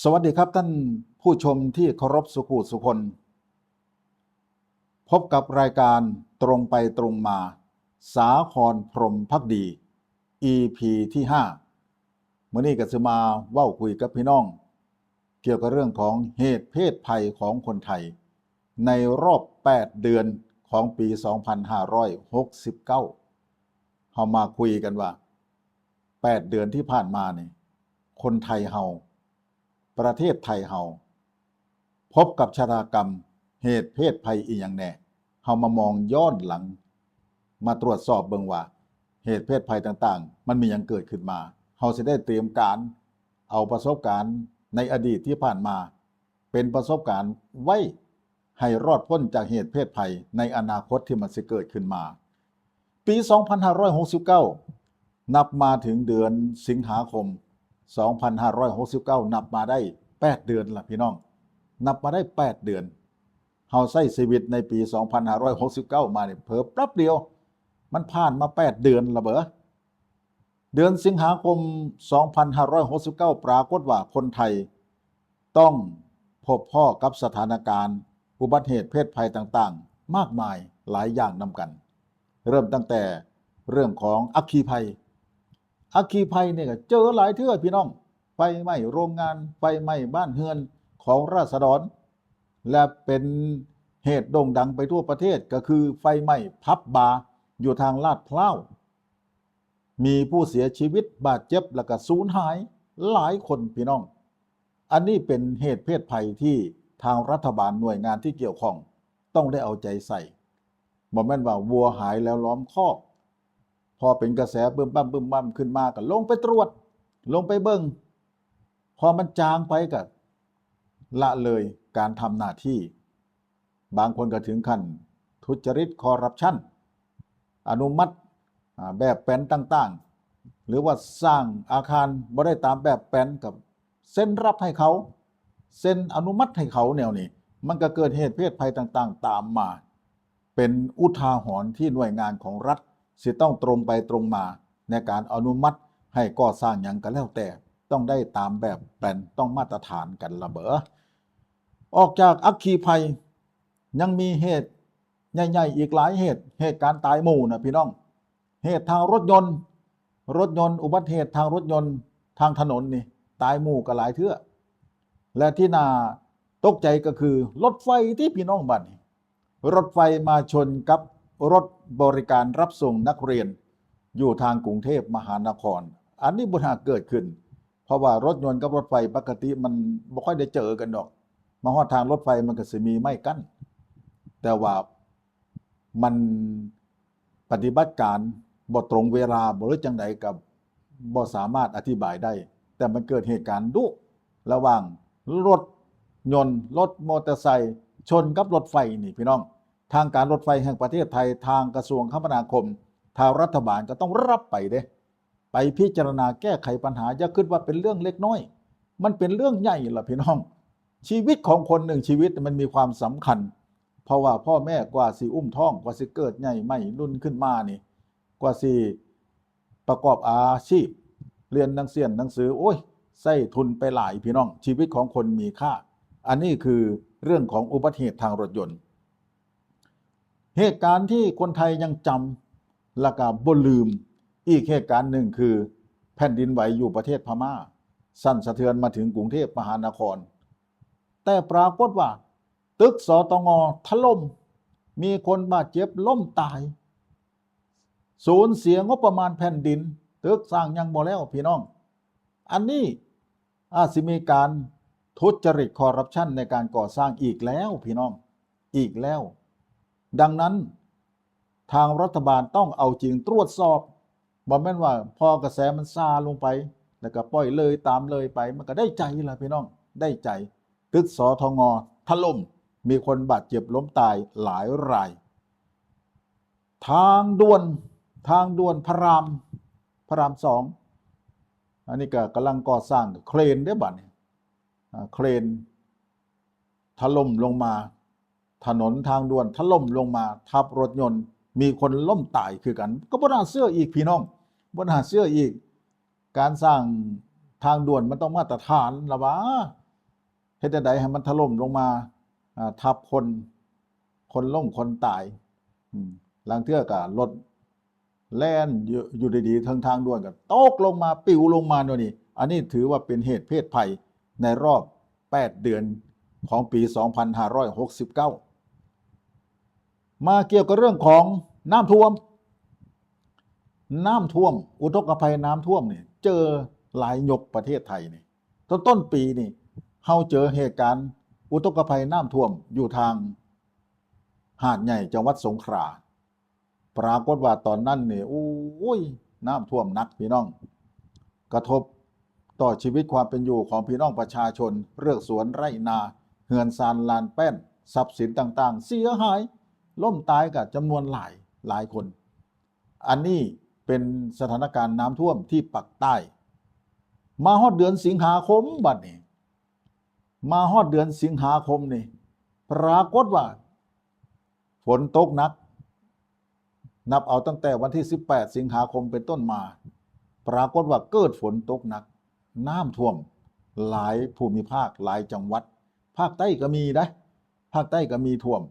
สวัสดีครับท่านผู้ชมที่เคารพสุขุสุคน พบกับรายการตรงไปตรงมา สาครพรหมภักดี อีพี ที่ ห้า มื้อนี้ก็สิมาเว้าคุยกับพี่น้อง เกี่ยวกับเรื่องของเหตุเพศภัยของคนไทย ในรอบ แปด เดือนของปี สองพันห้าร้อยหกสิบเก้า เฮามาคุยกันว่า แปด เดือนที่ผ่านมานี่ คนไทยเฮา ประเทศไทยเฮา พบกับชะตากรรมเหตุเพศภัยอีหยังแน่ เฮามามองย้อนหลัง มาตรวจสอบเบิ่งว่าเหตุเพศภัยต่างๆ มันมีหยังเกิดขึ้นมา เฮาสิได้เตรียมการเอาประสบการณ์ในอดีตที่ผ่านมา เป็นประสบการณ์ไว้ให้รอดพ้นจากเหตุเพศภัยในอนาคตที่มันสิเกิดขึ้นมา ปี สองพันห้าร้อยหกสิบเก้า นับมาถึงเดือนสิงหาคม สองพันห้าร้อยหกสิบเก้า นับมาได้ แปด เดือนละพี่น้อง นับมาได้ แปด เดือน เฮาใช้ชีวิตในปี สองพันห้าร้อยหกสิบเก้า มานี่เผลอแป๊บเดียว มันผ่านมา แปด เดือนละเบอ เดือนสิงหาคม สองพันห้าร้อยหกสิบเก้า ปรากฏว่าคนไทยต้องพบพ้อกับสถานการณ์อุบัติเหตุเพศภัยต่างๆ มากมายหลายอย่างนำกัน เริ่มตั้งแต่เรื่องของอัคคีภัย อัคคีภัยนี่ก็เจอหลายเทื่อพี่น้อง ไฟไหม้โรงงาน ไฟไหม้บ้านเรือนของราษฎร และเป็นเหตุโด่งดังไปทั่วประเทศ ก็คือไฟไหม้ผับบาร์อยู่ทางลาดพร้าว มีผู้เสียชีวิต บาดเจ็บ แล้วก็สูญหายหลายคนพี่น้อง อันนี้เป็นเหตุเพศภัยที่ทางรัฐบาล หน่วยงานที่เกี่ยวข้องต้องได้เอาใจใส่ บ่แม่นว่าวัวหายแล้วล้อมคอก พอเป็นกระแสบึ้มบั้มบึ้มบั้มขึ้นมาก็ลงไปตรวจ ลงไปเบิ่ง พอมันจางไปก็ละเลยการทำหน้าที่ บางคนก็ถึงขั้นทุจริตคอร์รัปชัน อนุมัติ อ่า แบบแปลนต่างๆ หรือว่าสร้างอาคารบ่ได้ตามแบบแปลนก็เซ็นรับให้เขา เซ็นอนุมัติให้เขาแนวนี้ มันก็เกิดเหตุเพศภัยต่างๆ ตามมา เป็นอุทาหรณ์ที่หน่วยงานของรัฐสิต้องตรงไปตรงมาในการอนุมัติให้ก่อสร้างหยังก็แล้วแต่ ต้องได้ตามแบบแปลน ต้องมาตรฐานกันละเบอ ออกจากอัคคีภัย ยังมีเหตุใหญ่ๆ อีกหลายเหตุ เหตุการณ์ตายหมู่นะพี่น้อง เหตุทางรถยนต์ รถยนต์ อุบัติเหตุทางรถยนต์ ทางถนนนี่ ตายหมู่ก็หลายเทื่อ และที่น่าตกใจก็คือรถไฟที่พี่น้องบัดนี้ รถไฟมาชนกับรถบริการรับส่งนักเรียนอยู่ทางกรุงเทพมหานคร อันนี้บ่น่าเกิดขึ้น เพราะว่ารถยนต์กับรถไฟปกติมันบ่ค่อยได้เจอกันดอก มาฮอดทางรถไฟมันก็สิมีไม้กั้น แต่ว่ามันปฏิบัติการบ่ตรงเวลาบ่ หรือจั่งใดก็บ่สามารถอธิบายได้ แต่มันเกิดเหตุการณ์ดุระหว่างรถยนต์ รถมอเตอร์ไซค์ชนกับรถไฟนี่พี่น้อง ทางการรถไฟแห่งประเทศไทย ทางกระทรวงคมนาคม ทางรัฐบาลก็ต้องรับไปเด้ ไปพิจารณาแก้ไขปัญหา อย่าคิดว่าเป็นเรื่องเล็กน้อย มันเป็นเรื่องใหญ่ล่ะพี่น้อง ชีวิตของคนหนึ่งชีวิตมันมีความสำคัญ เพราะว่าพ่อแม่กว่าสิอุ้มท้อง กว่าสิเกิดใหญ่ใหม่รุ่นขึ้นมานี่ กว่าสิประกอบอาชีพ เรียนหนังเสียนหนังสือ โอ้ย ใช้ทุนไปหลายพี่น้อง ชีวิตของคนมีค่า อันนี้คือเรื่องของอุบัติเหตุทางรถยนต์ เหตุการณ์ที่คนไทยยังจำ และก็บ่ลืม อีกเหตุการณ์หนึ่งคือแผ่นดินไหวอยู่ประเทศพม่า สั่นสะเทือนมาถึงกรุงเทพมหานคร แต่ปรากฏว่าตึก สตง ถล่ม มีคนบาดเจ็บล้มตาย สูญเสียงบประมาณแผ่นดิน ตึกสร้างยังบ่แล้วพี่น้อง อันนี้อาจสิมีการทุจริตคอร์รัปชันในการก่อสร้างอีกแล้วพี่น้อง อีกแล้ว ดังนั้น ทางรัฐบาลต้องเอาจริงตรวจสอบ บ่แม่นว่าพอกระแสมันซาลงไป แล้วก็ปล่อยเลยตามเลยไป มันก็ได้ใจล่ะพี่น้อง ได้ใจ ตึก สตง ถล่ม มีคนบาดเจ็บล้มตายหลายราย ทางด่วน ทางด่วนพระราม พระรามสอง อันนี้ก็กำลังก่อสร้าง เครนเด้บัดนี้ อ่า เครนถล่มลงมา ถนนทางด่วนถล่มลงมาทับรถยนต์ มีคนล้มตายคือกัน ก็บ่น่าเชื่ออีกพี่น้อง บ่น่าเชื่ออีก การสร้างทางด่วนมันต้องมาตรฐานละวะ ເຮັດແນວໃດໃຫ້ມັນຖະຫຼົ່ມລົງມາ ອາ ທັບຄົນ ຄົນລົ້ມຄົນຕາຍ. ອາ ລາງເທື່ອກໍລົດແລ່ນຢູ່ ຢູ່ດີໆ ເທິງທາງດ່ວນກໍຕົກລົງມາ ປິວລົງມາໂນ່ນນີ້. ອັນນີ້ຖືວ່າເປັນເຫດເພດໄພໃນຮອບແປດເດືອນຂອງປີສອງພັນຫ້າຮ້ອຍຫົກສິບເກົ້າ. ມາກ່ຽວກັບເລື່ອງຂອງນ້ຳຖ້ວມ. ນ້ຳຖ້ວມ ອຸທົກກະໄພນ້ຳຖ້ວມນີ້ ເຈີຫຼາຍຍົກປະເທດໄທນີ້. ຕົ້ນ ຕົ້ນປີນີ້ ເຮົາເຈີເຫດການອຸທົກກະໄພນ້ຳຖ້ວມຢູ່ທາງຫາດໃຫຍ່ ຈັງຫວັດສົງຂລາ. ປາກົດວ່າຕອນນັ້ນນີ້ ໂອ້ຍ ນ້ຳຖ້ວມໜັກພີ່ນ້ອງ, ກະທົບຕໍ່ຊີວິດຄວາມເປັນຢູ່ຂອງພີ່ນ້ອງປະຊາຊົນ, ເຮືອກສວນໄຮ່ນາ, ເຮືອນຊານລານແປ້ນ, ຊັບສິນຕ່າງໆເສຍຫາຍ, ລົ້ມຕາຍກໍຈຳນວນຫຼາຍ ຫຼາຍຄົນ. ອັນນີ້ເປັນສະຖານະການນ້ຳຖ້ວມທີ່ປາກໃຕ້. ມາຮອດເດືອນສິງຫາຄົມບັດນີ້, ມາຮອດເດືອນສິງຫາຄົມນີ້ ປາກົດວ່າຝົນຕົກໜັກ, ນັບເອົາຕັ້ງແຕ່ວັນທີສິບແປດສິງຫາຄົມເປັນຕົ້ນມາ, ປາກົດວ່າເກີດຝົນຕົກໜັກ, ນ້ຳຖ້ວມຫຼາຍພູມິພາກ, ຫຼາຍຈັງຫວັດ, ພາກໃຕ້ກໍມີເດ້, ພາກໃຕ້ກໍມີຖ້ວມ.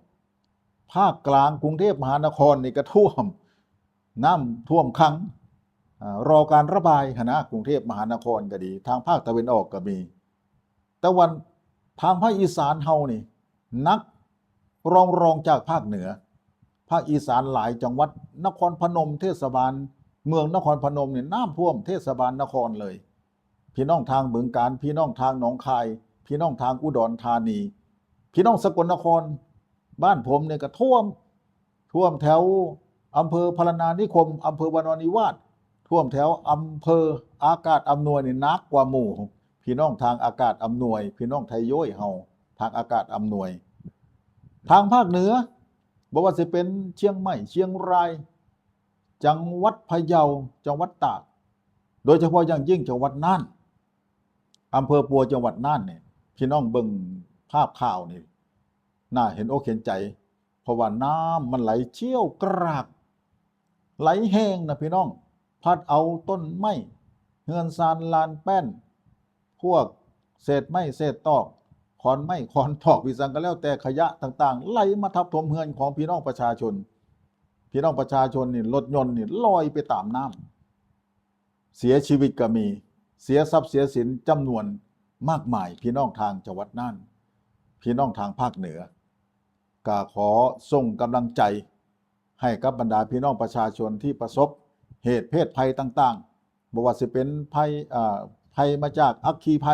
ພາກກາງ ກຸງເທບມະຫານະຄອນນີ້ກໍຖ້ວມ, ນ້ຳຖ້ວມຂັງ, ອາ, ລໍການລະບາຍຫັ້ນນະ, ກຸງເທບມະຫານະຄອນກໍດີ, ທາງພາກຕາເວັນອອກກໍມີ. ແຕ່ວ່າທາງພາກອີສານເຮົານີ້ໜັກ ຮອງ ຮອງຈາກພາກເໜືອ. ພາກອີສານຫຼາຍຈັງຫວັດ, ນະຄອນພະນົມ, ເທດສະບານເມືອງນະຄອນພະນົມນີ້ ນ້ຳຖ້ວມເທດສະບານນະຄອນເລີຍ. ພີ່ນ້ອງທາງບຶງການ, ພີ່ນ້ອງທາງໜອງຄາຍ, ພີ່ນ້ອງທາງອຸດອນທານີ, ພີ່ນ້ອງສະກົນນະຄອນ, ບ້ານຜົມນີ້ກໍຖ້ວມ, ຖ້ວມແຖວອຳເພີພະລານານິຄົມ, ອຳເພີວານອນນິວາດ, ຖ້ວມແຖວອຳເພີອາກາດອຳນວຍນີ້ໜັກກວ່າໝູ່. ພີ່ນ້ອງທາງອາກາດອຳນວຍ, ພີ່ນ້ອງໄທໂຍຍເຮົາ ທາງອາກາດອຳນວຍ. ທາງພາກເໜືອ ບໍ່ວ່າຊິເປັນຊຽງໃໝ່, ຊຽງລາຍ, ຈັງຫວັດພະເຍົາ, ຈັງຫວັດຕາກ, ໂດຍສະເພາະຢ່າງຍິ່ງຈັງຫວັດນ່ານ, ອຳເພີປົວ ຈັງຫວັດນ່ານນີ້, ພີ່ນ້ອງເບິ່ງພາບຂ່າວນີ້ ໜ້າເຫັນອົກເຫັນໃຈ, ເພາະວ່ານ້ຳມັນໄຫຼຈຽວກຣາກ, ໄຫຼແຮງນະພີ່ນ້ອງ, ພັດເອົາຕົ້ນໄມ້, ເຮືອນຊານລານແປ້ນ, ພວກເສດໄມ້ເສດຕອກ, ຂອນໄມ້ຂອນຕອກ, ອີ່ຫຍັງກໍແລ້ວແຕ່, ຂະຫຍະຕ່າງໆ ໄຫຼມາທັບຖົມເຮືອນຂອງພີ່ນ້ອງປະຊາຊົນ. ພີ່ນ້ອງປະຊາຊົນນີ້, ລົດຍົນນີ້ລອຍໄປຕາມນ້ຳ. ເສຍຊີວິດກໍມີ, ເສຍຊັບເສຍສິນຈຳນວນມາກມາຍ. ພີ່ນ້ອງທາງຈັງຫວັດນ່ານ, ພີ່ນ້ອງທາງພາກເໜືອ, ກໍຂໍສົ່ງກຳລັງໃຈໃຫ້ກັບບັນດາພີ່ນ້ອງປະຊາຊົນທີ່ປະສົບເຫດເພດໄພຕ່າງໆ, ບໍ່ວ່າຊິເປັນໄພ, ເອີ, ໄພມາຈາກອັກຄີໄພ,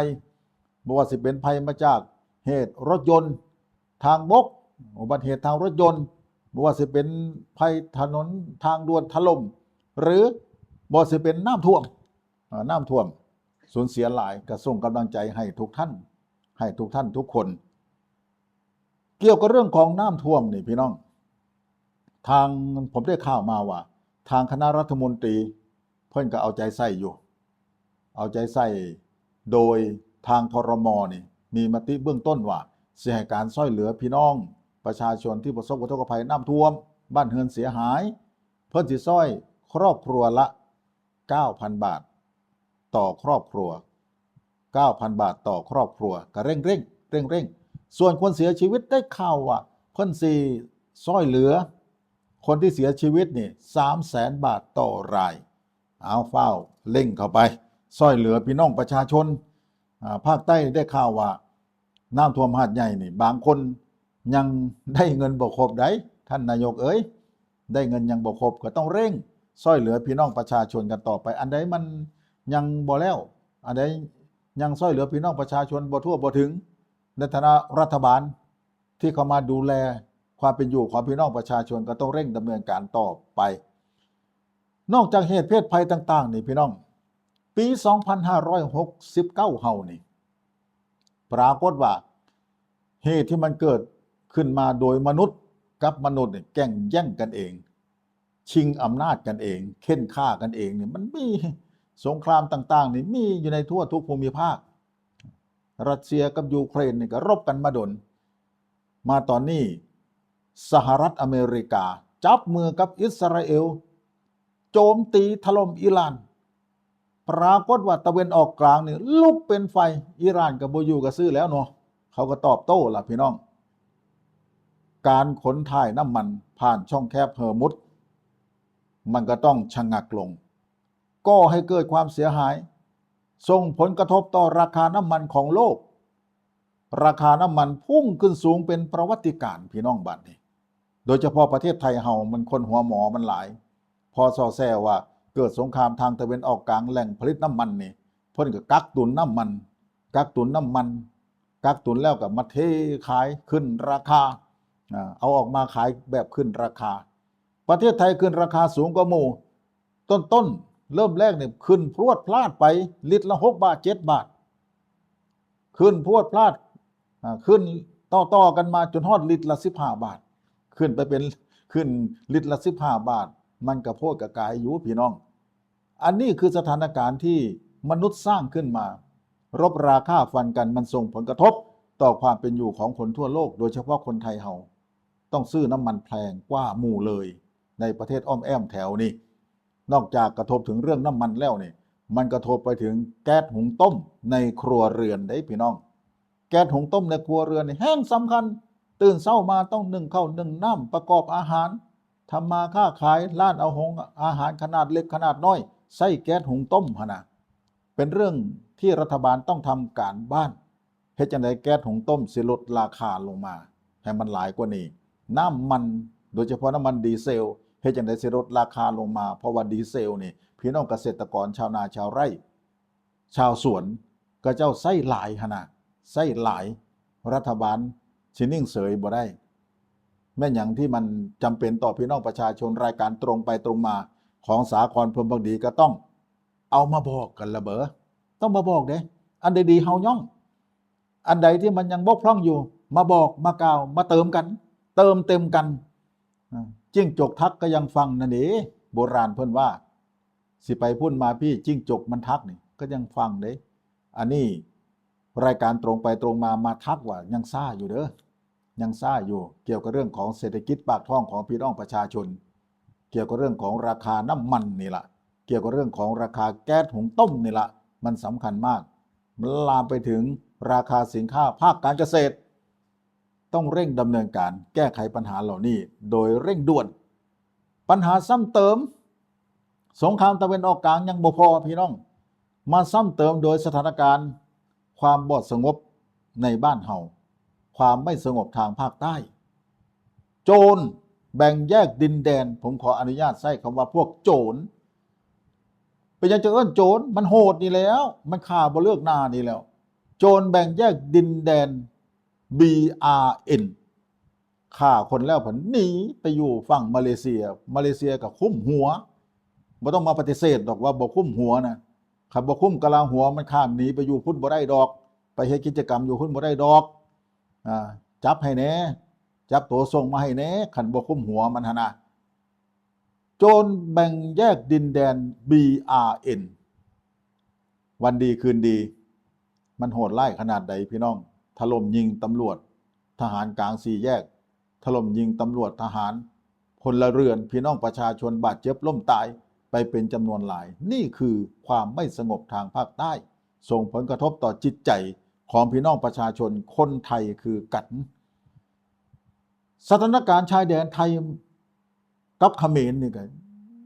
ບໍ່ວ່າຊິເປັນໄພມາຈາກເຫດລົດຍົນ, ທາງບົກ, ອຸບັດເຫດທາງລົດຍົນ, ບໍ່ວ່າຊິເປັນໄພຖະໜົນທາງດ່ວນຖະຫຼົ່ມ ຫຼື ບໍ່ຊິເປັນນ້ຳຖ້ວມ, ເອີ, ນ້ຳຖ້ວມສູນເສຍຫຼາຍ, ກໍສົ່ງກຳລັງໃຈໃຫ້ທຸກທ່ານ, ໃຫ້ທຸກທ່ານທຸກຄົນ. ກ່ຽວກັບເລື່ອງຂອງນ້ຳຖ້ວມນີ້ ພີ່ນ້ອງ, ທາງ, ຜົມໄດ້ຂ່າວມາວ່າ ທາງຄະນະລັດຖະມົນຕີ ເພິ່ນກໍເອົາໃຈໃສ່ຢູ່, ເອົາໃຈໃສ່ ໂດຍທາງ ຄລມ ນີ້ມີມະຕິເບື້ອງຕົ້ນວ່າ ຊິໃຫ້ການຊ່ວຍເຫຼືອພີ່ນ້ອງປະຊາຊົນທີ່ປະສົບອຸທົກກະໄພນ້ຳຖ້ວມ, ບ້ານເຮືອນເສຍຫາຍ, ເພິ່ນຊິຊ່ອຍຄອບຄົວລະເກົ້າພັນບາດຕໍ່ຄອບຄົວ, ເກົ້າພັນບາດຕໍ່ຄອບຄົວ, ກໍເລັ່ງໆ, ເລັ່ງໆ. ສ່ວນຄົນເສຍຊີວິດ ໄດ້ຂ່າວວ່າເພິ່ນຊິຊ່ວຍເຫຼືອຄົນທີ່ເສຍຊີວິດນີ້ ສາມແສນບາດຕໍ່ລາຍ. ເອົາ ຟ້າວເລັ່ງເຂົ້າໄປຊ່ວຍເຫຼືອພີ່ນ້ອງປະຊາຊົນ. ອາ, ພາກໃຕ້ໄດ້ຂ່າວວ່ານ້ຳຖ້ວມຫາດໃຫຍ່ນີ້ ບາງຄົນຍັງໄດ້ເງິນບໍ່ຄົບໃດ໋ ທ່ານນາຍົກເອີຍ, ໄດ້ເງິນຍັງບໍ່ຄົບ, ກໍຕ້ອງເລັ່ງຊ່ວຍເຫຼືອພີ່ນ້ອງປະຊາຊົນກັນຕໍ່ໄປ. ອັນໃດມັນຍັງບໍ່ແລ້ວ, ອັນໃດຍັງຊ່ວຍເຫຼືອພີ່ນ້ອງປະຊາຊົນບໍ່ທົ່ວບໍ່ເຖິງ, ໃນຖານະລັດຖະບານ ທີ່ເຂົ້າມາດູແລຄວາມເປັນຢູ່ຂອງພີ່ນ້ອງປະຊາຊົນ ກໍຕ້ອງເລັ່ງດຳເນີນການຕໍ່ໄປ. ນອກຈາກເຫດເພດໄພຕ່າງໆນີ້ ພີ່ນ້ອງ, ປີສອງພັນຫ້າຮ້ອຍຫົກສິບເກົ້າເຮົານີ້ ປາກົດວ່າເຫດທີ່ມັນເກີດຂຶ້ນມາໂດຍມະນຸດກັບມະນຸດນີ້ ແກ່ງແຍ່ງກັນເອງ, ຊິງອຳນາດກັນເອງ, ເຂັ່ນຂ້າກັນເອງນີ້ ມັນມີສົງຄຣາມຕ່າງໆນີ້ ມີຢູ່ໃນທົ່ວທຸກພູມິພາກ. ຣັດເຊຍກັບຢູເຄຣນນີ້ກໍລົບກັນມາດົນ, ມາຕອນນີ້ ສະຫະລັດອາເມລິກາຈັບມືກັບອິດສະຣາເອວ ໂຈມຕີຖະຫຼົ່ມອີຣານ. ປາກົດວ່າຕາເວັນອອກກາງນີ້ລຸກເປັນໄຟ, ອີຣານກໍບໍ່ຢູ່ກໍຊື່ແລ້ວເນາະ, ເຂົາກໍຕອບໂຕ້ລະພີ່ນ້ອງ. ການຂົນຖ່າຍນ້ຳມັນຜ່ານຊ່ອງແຄບເຮີມຸດ ມັນກໍຕ້ອງຊະງັກລົງ, ກໍ່ໃຫ້ເກີດຄວາມເສຍຫາຍ, ສົ່ງຜົນກະທົບຕໍ່ລາຄານ້ຳມັນຂອງໂລກ. ລາຄານ້ຳມັນພຸ່ງຂຶ້ນສູງເປັນປະຫວັດຕິການ ພີ່ນ້ອງ. ບາດນີ້ ໂດຍສະເພາະປະເທດໄທເຮົາ ມັນຄົນຫົວໝໍມັນຫຼາຍ, ພໍສໍ່ແຊວ່າເກີດສົງຄາມທາງຕາເວັນອອກກາງ ແຫຼ່ງຜະລິດນ້ຳມັນນີ້ ເພິ່ນກໍກັກຕຸນນ້ຳມັນ, ກັກຕຸນນ້ຳມັນ, ກັກຕຸນແລ້ວກໍມາເທຂາຍຂຶ້ນລາຄາ, ອາ ເອົາອອກມາຂາຍແບບຂຶ້ນລາຄາ. ປະເທດໄທຂຶ້ນລາຄາສູງກວ່າໝູ່. ຕົ້ນໆ ເລີ່ມແລກນີ້ຂຶ້ນພລວດພລາດໄປລິດລະຫົກບາດ ເຈັດບາດ, ຂຶ້ນພລວດພລາດ, ອາ ຂຶ້ນຕໍ່ໆກັນມາຈົນຮອດລິດລະສິບຫ້າບາດ, ຂຶ້ນໄປເປັນ ຂຶ້ນລິດລະສິບຫ້າບາດ, ມັນກະໂພດກະກາຍຢູ່ພີ່ນ້ອງ. ອັນນີ້ຄືສະຖານະການທີ່ມະນຸດສ້າງຂຶ້ນມາ, ລົບລາຄາຟັນກັນ ມັນສົ່ງຜົນກະທົບຕໍ່ຄວາມເປັນຢູ່ຂອງຄົນທົ່ວໂລກ, ໂດຍສະເພາະຄົນໄທເຮົາ ຕ້ອງຊື້ນ້ຳມັນແພງກວ່າໝູ່ເລີຍໃນປະເທດອ້ອມແອ້ມແຖວນີ້. ນອກຈາກກະທົບເຖິງເລື່ອງນ້ຳມັນແລ້ວນີ້ ມັນກະທົບໄປເຖິງແກັສຫຸງຕົ້ມໃນຄົວເຮືອນເດ້ພີ່ນ້ອງ. ແກັສຫຸງຕົ້ມໃນຄົວເຮືອນນີ້ແຮງສຳຄັນ, ຕື່ນເຊົ້າມາຕ້ອງໜຶ້ງເຂົ້າໜຶ້ງນ້ຳປະກອບອາຫານ, ທຳມາຄ້າຂາຍ, ຮ້ານເອົາໂຮງອາຫານຂະໜາດເລັກຂະໜາດນ້ອຍ ໃຊ້ແກັສຫຸງຕົ້ມຫັ້ນນະ. ເປັນເລື່ອງທີ່ລັດຖະບານຕ້ອງທຳການບ້ານ, ເຮັດຈັ່ງໃດແກັສຫຸງຕົ້ມຊິລົດລາຄາລົງມາໃຫ້ມັນຫຼາຍກວ່ານີ້, ນ້ຳມັນ ໂດຍສະເພາະນ້ຳມັນດີເຊວ ເຮັດຈັ່ງໃດຊິລົດລາຄາລົງມາ, ເພາະວ່າດີເຊວນີ້ ພີ່ນ້ອງກະເສດຕະກອນຊາວນາຊາວໄຮ່ ຊາວສວນ ເຂົາເຈົ້າໃຊ້ຫຼາຍຫັ້ນນະ, ໃຊ້ຫຼາຍ, ລັດຖະບານຊິນິ່ງເສີຍບໍ່ໄດ້. ແມ່ນຫຍັງທີ່ມັນຈຳເປັນຕໍ່ພີ່ນ້ອງປະຊາຊົນ? ລາຍການຕົງໄປຕົງມາຂອງສາຄອນພົມພັກດີກໍຕ້ອງ ເອົາມາບອກກັນລະເບີ, ຕ້ອງມາບອກເດ້. ອັນໃດດີເຮົາຍ້ອງ, ອັນໃດທີ່ມັນຍັງບົກຜ່ອງຢູ່ ມາບອກ ມາກ່າວ ມາເຕີມກັນ, ເຕີມເຕັມກັນ. ອາ ຈິ້ງຈົກທັກກໍຍັງຟັງນັ້ນເດ້, ໂບລານເພິ່ນວ່າ ຊິໄປພຸ້ນມາພີ້ ຈິ້ງຈົກມັນທັກນີ້ ກໍຍັງຟັງເດ້. ອັນນີ້ລາຍການຕົງໄປຕົງມາ ມາທັກວ່າຍັງຊ້າຢູ່ເດີ. ຍັງຊ້າຢູ່ ກ່ຽວກັບເລື່ອງຂອງເສດຖະກິດປາກທ້ອງຂອງພີ່ນ້ອງປະຊາຊົນ, ກ່ຽວກັບເລື່ອງຂອງລາຄານ້ຳມັນນີ້ລະ, ກ່ຽວກັບເລື່ອງຂອງລາຄາແກັສຫຸງຕົ້ມນີ້ລະ, ມັນສຳຄັນມາກ. ມັນລາມໄປເຖິງລາຄາສິນຄ້າພາກການກະເສດ. ຕ້ອງເລັ່ງດຳເນີນການແກ້ໄຂບັນຫາເຫຼົ່ານີ້ໂດຍເລັ່ງດ່ວນ. ບັນຫາຊ້ຳເຕີມ, ສົງຄາມຕາເວັນອອກກາງຍັງບໍ່ພໍພີ່ນ້ອງ, ມາຊ້ຳເຕີມໂດຍສະຖານະການຄວາມບໍ່ສະຫງົບໃນບ້ານເຮົາ, ຄວາມໄມ່ສະຫງົບທາງພາກໃຕ້. ໂຈນແບ່ງແຍກດິນແດນ, ຜົມຂໍອະນຸຍາດໃຊ້ຄຳວ່າພວກໂຈນ. ເປັນຫຍັງຈະເອີ້ນໂຈນ? ມັນໂຫດນີ້ແຫຼ້ວ, ມັນຂ້າບໍ່ເລືອກໜ້ານີ້ແຫຼ້ວ. ໂຈນແບ່ງແຍກດິນແດນ ບີອາເອັນ ຂ້າຄົນແລ້ວພັດໜີໄປຢູ່ຝັ່ງມາເລເຊຍ, ມາເລເຊຍກໍຄຸມຫົວ. ບໍ່ຕ້ອງມາປະຕິເສດດອກວ່າບໍ່ຄຸມຫົວນະ. ຄັນບໍ່ຄຸມກະລາຫົວ ມັນຂ້າມໜີໄປຢູ່ພຸ້ນບໍ່ໄດ້ດອກ, ໄປເຮັດກິດຈະກຳຢູ່ພຸ້ນບໍ່ໄດ້ດອກ. ອາ ຈັບໃຫ້ແດ່, ຈັບໂຕສົ່ງມາໃຫ້ແດ່, ຄັນບໍ່ຄຸມຫົວມັນຫັ້ນນະ. ໂຈນແບ່ງແຍກດິນແດນ ບີອາເອັນ ວັນດີຄືນດີ ມັນໂຫດຮ້າຍຂະໜາດໃດພີ່ນ້ອງ? ຖະຫຼົ່ມຍິງຕຳຫຼວດ, ທະຫານກາງສີ່ແຍກ, ຖະຫຼົ່ມຍິງຕຳຫຼວດ, ທະຫານ, ພົນລະເຮືອນ, ພີ່ນ້ອງປະຊາຊົນບາດເຈັບລົ້ມຕາຍໄປເປັນຈຳນວນຫຼາຍ. ນີ້ຄືຄວາມໄມ່ສະຫງົບທາງພາກໃຕ້, ສົ່ງຜົນກະທົບຕໍ່ຈິດໃຈຂອງພີ່ນ້ອງປະຊາຊົນຄົນໄທຄືກັນ. ສະຖານະການຊາຍແດນໄທກັບຂະເໝນນີ້ກໍ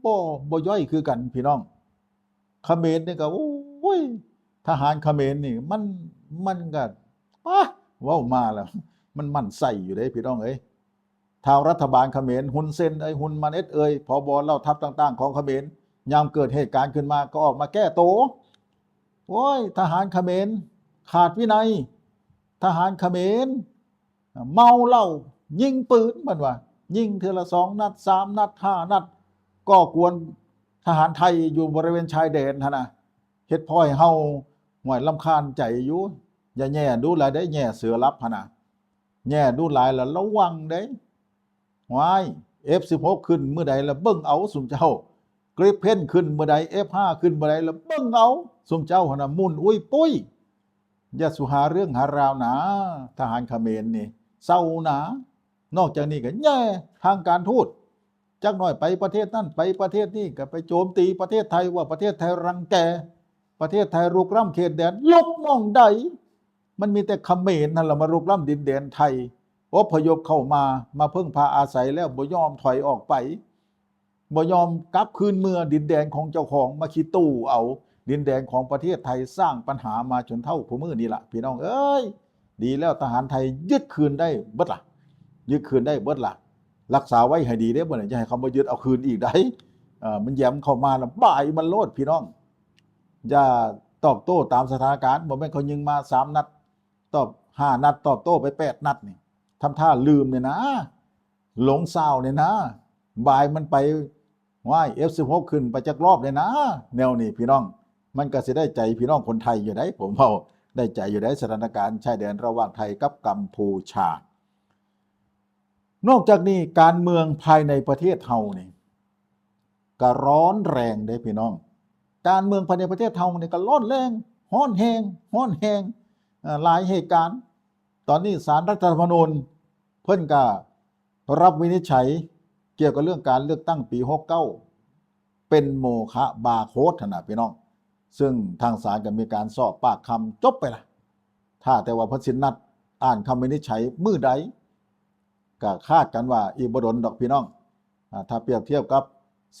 ບໍ່ ບໍ່ຍ່ອຍຄືກັນພີ່ນ້ອງ. ຂະເໝນນີ້ກໍ ໂອ້ຍ ທະຫານຂະເໝນນີ້ມັນ ມັນກໍ ປາ ເວົ້າມາແລ້ວມັນໝັ້ນໄສ້ຢູ່ເດ້ພີ່ນ້ອງເອີຍ. ທາງລັດຖະບານຂະເໝນ ຮຸນເຊັນເອີຍ ຮຸນມາເນັດເອີຍ ຜບ ເຫຼົ່າທັບຕ່າງໆຂອງຂະເໝນ ຍາມເກີດເຫດການຂຶ້ນມາກໍອອກມາແກ້ໂຕ. ໂອ້ຍ ທະຫານຂະເໝນຂາດວິໄນ, ທະຫານຂະເໝນ ເມົາເຫຼົ້າຍິງປືນ ເພິ່ນວ່າ ຍິງເທື່ອລະສອງນັດ ສາມນັດ ຫ້ານັດ ກໍ່ກວນທະຫານໄທຢູ່ບໍລິເວນຊາຍແດນຫັ້ນນະ. ເຮັດພໍໃຫ້ເຮົາ ຫ້ວຍ ລຳຄານໃຈຢູ່. ຢ່າແຍ່ດຸຫຼາຍເດ້ ແຍ່ເສືອຫຼັບຫັ້ນນະ. ແຍ່ດຸຫຼາຍລະລະວັງເດ້. ຫວາຍ ເອັຟສິບຫົກຂຶ້ນມື້ໃດລະເບິ່ງເອົາຊຸມເຈົ້າ, ກຣິບເພັນຂຶ້ນມື້ໃດ ເອັຟຫ້າຂຶ້ນມື້ໃດລະເບິ່ງເອົາຊຸມເຈົ້າຫັ້ນນະ ໝຸ່ນອຸ້ຍປຸ້ຍ. ຢ່າສູ່ຫາເລື່ອງຫາລາວນາ ທະຫານຂະເໝນນີ້ ເຊົານາ. ນອກຈາກນີ້ກໍແຍ່ທາງການທູດ, ຈັກໜ້ອຍໄປປະເທດນັ້ນ ໄປປະເທດນີ້ ກໍໄປໂຈມຕີປະເທດໄທ ວ່າປະເທດໄທລັງແກ, ປະເທດໄທລຸກລ້ຳເຂດແດນ. ລຸກໝ່ອງໃດ? ມັນມີແຕ່ຂະເໝນຫັ້ນລະມາລຸກລ້ຳດິນແດນໄທ, ອົບພະຍົບເຂົ້າມາ, ມາເພິ່ງພາອາໄສແລ້ວບໍ່ຍອມຖອຍອອກໄປ, ບໍ່ຍອມກັບຄືນເມືອດິນແດນຂອງເຈົ້າຂອງ, ມາຂີ້ຕູ້ເອົາດິນແດນຂອງປະເທດໄທ, ສ້າງປັນຫາມາຈົນເທົ່າຄູ່ມື້ນີ້ລະ ພີ່ນ້ອງເອີຍ. ດີແລ້ວ ທະຫານໄທຍຶດຄືນໄດ້ເບິດລະ, ຍຶດຄືນໄດ້ເບິດລະ. ລັກສາໄວ້ໃຫ້ດີເດ້ ບໍ່ແມ່ນຈະໃຫ້ເຂົາມາຍຶດເອົາຄືນອີກໄດ໋. ເອີ ມັນແຢມເຂົ້າມາລະບາຍມັນໂລດ ພີ່ນ້ອງ. ຢ່າຕອບໂຕ້ຕາມສະຖານະການ, ບໍ່ແມ່ນເຂົາຍິງມາສາມນັດ, ຕອບຫ້ານັດ, ຕອບໂຕ້ໄປແປດນັດນີ້, ທຳທ່າລືມນີ້ນະ, ຫຼົງຊາວນີ້ນະ, ບາຍມັນໄປ. ວ້າຍ ເອັຟສິບຫົກ ຂຶ້ນໄປຈັກລອບແດ່ນະ. ແນວນີ້ພີ່ນ້ອງ, ມັນກໍຊິໄດ້ໃຈພີ່ນ້ອງຄົນໄທຢູ່ໃດ໋, ຜົມເວົ້າໄດ້ໃຈຢູ່ໃດ໋, ສະຖານະການຊາຍແດນລະຫວ່າງໄທກັບກຳພູຊາ. ນອກຈາກນີ້ ການເມືອງພາຍໃນປະເທດເຮົານີ້ກໍຮ້ອນແຮງເດ້ພີ່ນ້ອງ. ການເມືອງພາຍໃນປະເທດເຮົານີ້ກໍຮ້ອນແຮງ, ຮ້ອນແຮງ, ຮ້ອນແຮງ, ເອີ ຫຼາຍເຫດການ. ຕອນນີ້ສານລັດຖະທຳມະນູນເພິ່ນກໍ ຮັບວິນິດໄຈກ່ຽວກັບເລື່ອງການເລືອກຕັ້ງປີຫົກເກົ້າ ເປັນໂມຄະບາໂຄດຫັ້ນນະພີ່ນ້ອງ, ເຊິ່ງທາງສານກໍມີການສອບປາກຄຳຈົບໄປລະ. ຖ້າແຕ່ວ່າເພິ່ນຊິນັດອ່ານຄຳວິນິດໄຈມື້ໃດ ກໍຄາດກັນວ່າອີກບໍ່ດົນດອກພີ່ນ້ອງ. ອາ ຖ້າປຽບທຽບກັບ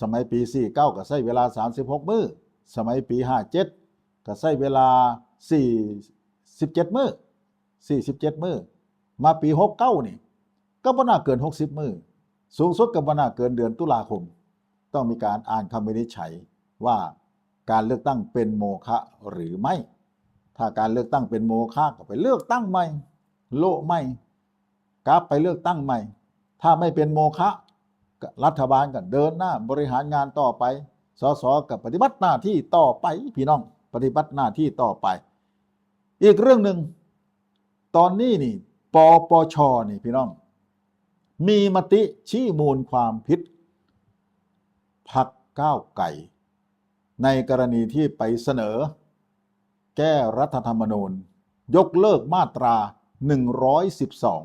ສະໄໝປີສີ່ເກົ້າ ກໍໃຊ້ເວລາສາມສິບຫົກມື້, ສະໄໝປີຫ້າເຈັດ ກໍໃຊ້ເວລາສີ່ສິບເຈັດມື້, ສີ່ສິບເຈັດມື້. ມາປີຫົກເກົ້ານີ້ ກໍບໍ່ໜ້າເກີນຫົກສິບມື້, ສູງສຸດກໍບໍ່ໜ້າເກີນເດືອນຕຸລາຄົມ. ຕ້ອງມີການອ່ານຄຳວິນິດໄຈວ່າການເລືອກຕັ້ງເປັນໂມຄະຫຼືໄມ່. ຖ້າການເລືອກຕັ້ງເປັນໂມຄະ ກໍໄປເລືອກຕັ້ງໃໝ່, ໂລະໃໝ່, ກັບໄປເລືອກຕັ້ງໃໝ່. ຖ້າໄມ່ເປັນໂມຄະ ກໍລັດຖະບານກໍເດີນໜ້າບໍລິຫານງານຕໍ່ໄປ, ສສ ກໍປະຕິບັດໜ້າທີ່ຕໍ່ໄປ ພີ່ນ້ອງ, ປະຕິບັດໜ້າທີ່ຕໍ່ໄປ. ອີກເລື່ອງໜຶ່ງ, ຕອນນີ້ນີ້ ປປຊ ນີ້ພີ່ນ້ອງ ມີມະຕິຊີ້ມູນຄວາມຜິດພັກກ້າວໄກ ໃນກໍລະນີທີ່ໄປສະເໜີແກ້ລັດຖະທຳມະນູນ ຍົກເລີກມາດຕາໜຶ່ງຮ້ອຍສິບສອງ.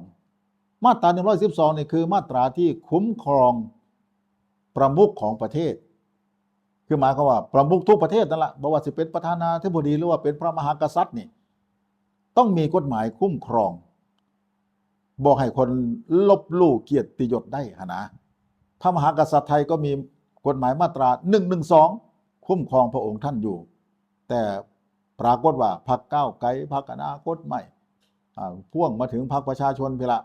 ມາດຕາໜຶ່ງຮ້ອຍສິບສອງນີ້ຄືມາດຕາທີ່ຄຸ້ມຄອງປະມຸກຂອງປະເທດ, ຄືໝາຍຄວາມວ່າປະມຸກທຸກປະເທດນັ້ນລະ, ບໍ່ວ່າຊິເປັນປະທານາທິບໍດີ ຫຼືວ່າເປັນພະມະຫາກະສັດນີ້ ຕ້ອງມີກົດໝາຍຄຸ້ມຄອງ ບໍ່ໃຫ້ຄົນລົບຫຼູ່ກຽດຕິຍົດໄດ້ຫັ້ນນະ. ພະມະຫາກະສັດໄທກໍມີກົດໝາຍມາດຕາໜຶ່ງໜຶ່ງສອງ ຄຸ້ມຄອງພະອົງທ່ານຢູ່, ແຕ່ປາກົດວ່າພັກກ້າວໄກ, ພັກອະນາຄົດໃໝ່, ອາ, ພ່ວງມາເຖິງພັກປະຊາຊົນພີ້ລະ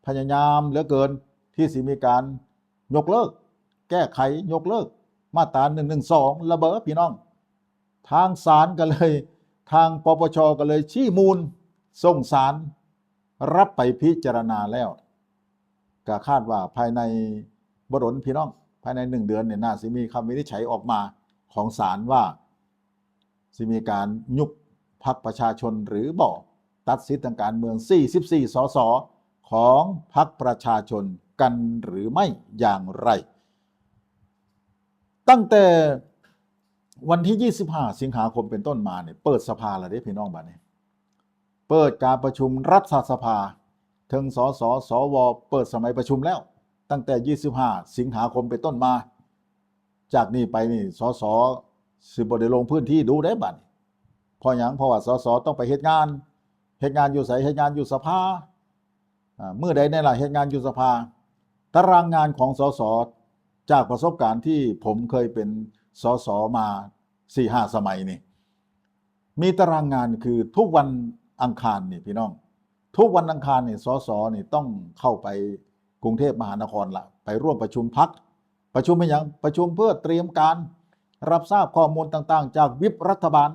ພະຍາຍາມເຫຼືອເກີນທີ່ຊິມີການຍົກເລີກ, ແກ້ໄຂ, ຍົກເລີກມາດຕາໜຶ່ງໜຶ່ງສອງລະເບີ ພີ່ນ້ອງ. ທາງສານກໍເລີຍ, ທາງ ປປຊ ກໍເລີຍຊີ້ມູນສົ່ງສານ ຮັບໄປພິຈາລະນາແລ້ວ, ກໍຄາດວ່າພາຍໃນບໍ່ດົນ ພີ່ນ້ອງ, ພາຍໃນໜຶ່ງເດືອນນີ້ ໜ້າຊິມີຄຳວິນິດໄຈອອກມາຂອງສານວ່າ ຊິມີການຍຸບພັກປະຊາຊົນຫຼືບໍ່, ຕັດສິດທາງການເມືອງສີ່ສິບສີ່ ສສ ຂອງພັກປະຊາຊົນກັນຫຼືໄມ່ຢ່າງໃດ. ຕັ້ງແຕ່ວັນທີຊາວຫ້າ ສິງຫາຄົມເປັນຕົ້ນມານີ້ ເປີດສະພາແລ້ວເດ້ ພີ່ນ້ອງ, ບັດນີ້ ເປີດການປະຊຸມລັດຖະສະພາ, ເຖິງ ສສ ສວ ເປີດສະໄໝປະຊຸມແລ້ວ, ຕັ້ງແຕ່ຊາວຫ້າ ສິງຫາຄົມເປັນຕົ້ນມາ. ຈາກນີ້ໄປນີ້ ສສ ຊິບໍ່ໄດ້ລົງພື້ນທີ່ດູເດ້ບັດນີ້. ເພາະຫຍັງ? ເພາະວ່າ ສສ ຕ້ອງໄປເຮັດງານ. ເຮັດງານຢູ່ໃສ? ເຮັດງານຢູ່ສະພາ. ອາ, ມື້ໃດແດ່ລະເຮັດງານຢູ່ສະພາ? ຕາລາງງານຂອງ ສສ ຈາກປະສົບການທີ່ຜົມເຄີຍເປັນ ສສ ມາສີ່ຫ້າສະໄໝນີ້ ມີຕາລາງງານຄືທຸກວັນອັງຄານນີ້ ພີ່ນ້ອງ, ທຸກວັນອັງຄານນີ້ ສສ ນີ້ຕ້ອງເຂົ້າໄປກຸງເທບມະຫານະຄອນລະ, ໄປຮ່ວມປະຊຸມພັກ. ປະຊຸມເຮັດຫຍັງ? ປະຊຸມເພື່ອຕຽມການ ຮັບຊາບຂໍ້ມູນຕ່າງໆຈາກວິບລັດຖະບານ